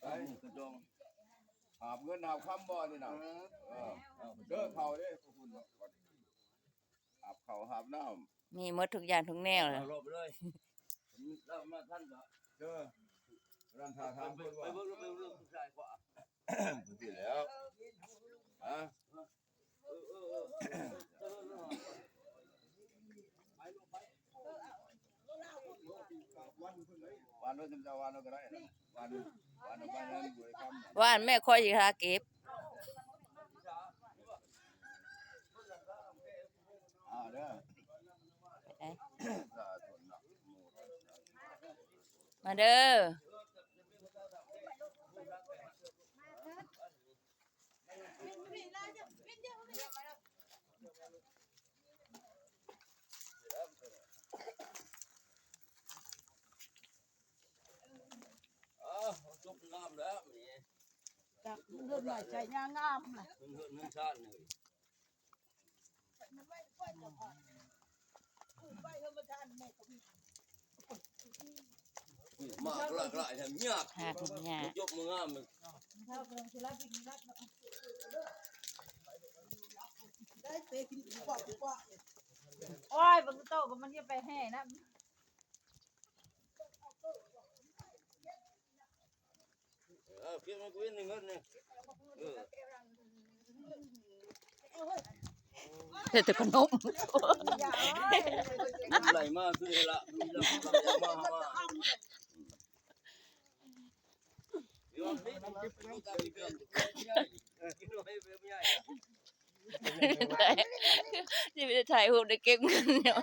ໄປກະດອງ ຫາບເງິນຫາບຄຳບໍ່ນີ້ນະ ເອີ ເດີ ເຂົ້າເດ້ ພວກຄຸນ ຫາບເຂົ້າຫາບນ້ຳ ມີໝົດທຸກຢ່າງທຸກແນວລະ ເອົາລົງໄປເລີຍ ລາວມາທັນກະ ເດີ ຮ້ານທ່າທາງເພິ່ນວ່າ ໄປເບິ່ງ ໄປເບິ່ງ ໄປເບິ່ງຜູ້ຊາຍກວ່າ ຈັ່ງຊີ້ແຫຼ້ວ ຮະ ຫວ່ານແມ່ຂ້ອຍຊິຫາເກັບ ມາເດີ ອ້າວ ຈົບງາມແລ້ວມື້ນີ້ ຈັກເຮືອນໃໝ່ໃສ່ຍາງາມນະ ເຮືອນ ເຮືອນ ເຮືອນຊານເລີຍ. ມາກຫຼາຍໆ ແຖມຍາກ ຫາກແຖມຍາກ ຈົບມາງາມ ໂອ້ຍ ເບິ່ງໂຕກໍມັນຈະໄປແຫ່ນຳ. ເອີ ເກັບມາກູເງິນນີ້ ເງິນນີ້ ເອີ ເຮັດແຕ່ຂະໜົມ ໄລ່ມາຄືລະ ມາ ມາ ມາ ຊິໄດ້ຖ່າຍຮູບໄດ້ເກັບເງິນເນາະ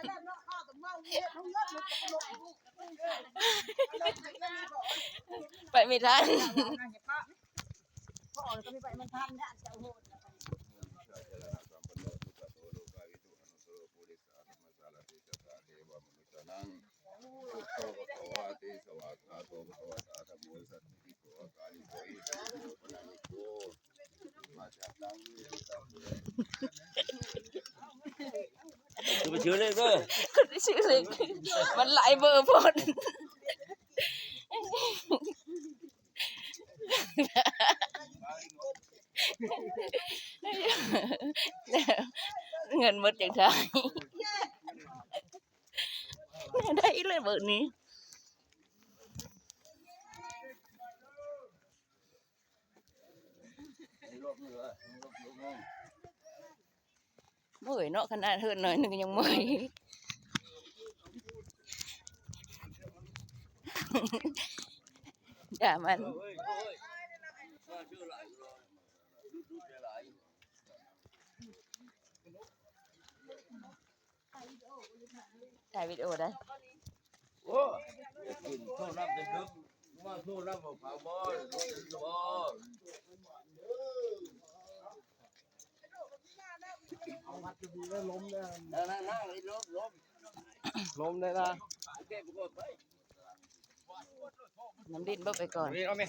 ໄປບໍ່ທັນ. ຢ່າໄປຊື້ເລກເດີ ຢ່າໄປຊື້ເລກ ມັນຫຼາຍເບີໂພດ ເງິນໝົດຈັ່ງໄດ້ ໄດ້ອີກແລ້ວເບີນີ້. ເມື່ອຍເນາະ ຂະໜາດເຮືອນໜ້ອຍໜຶ່ງຍັງເມື່ອຍ ຢ່າມັນ. ຖ່າຍວິດີໂອໄດ້ ໂອ້ ກິນໂຊນ້ຳເຕັມເດີ ມາໂຊນ້ຳບໍ່ພາບໍ່ ໂຊບໍ່ ເອົາວັດຢູ່ດີເດີ ລົມເດີ ນັ່ງໆໆ ລົມ ລົມ ລົມໄດ້ລະ ນ້ຳດິນບໍ່ໄປກ່ອນ ນີ້ເອົາແມ່. ອ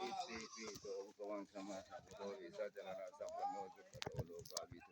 ິດທິປິໂສ ພະຄະວັງ ສຳມາສຳພຸດໂທ ວິຊາຈາລະນະສຳປັນໂນ ສຸກະໂຕ ໂລກາວິທູ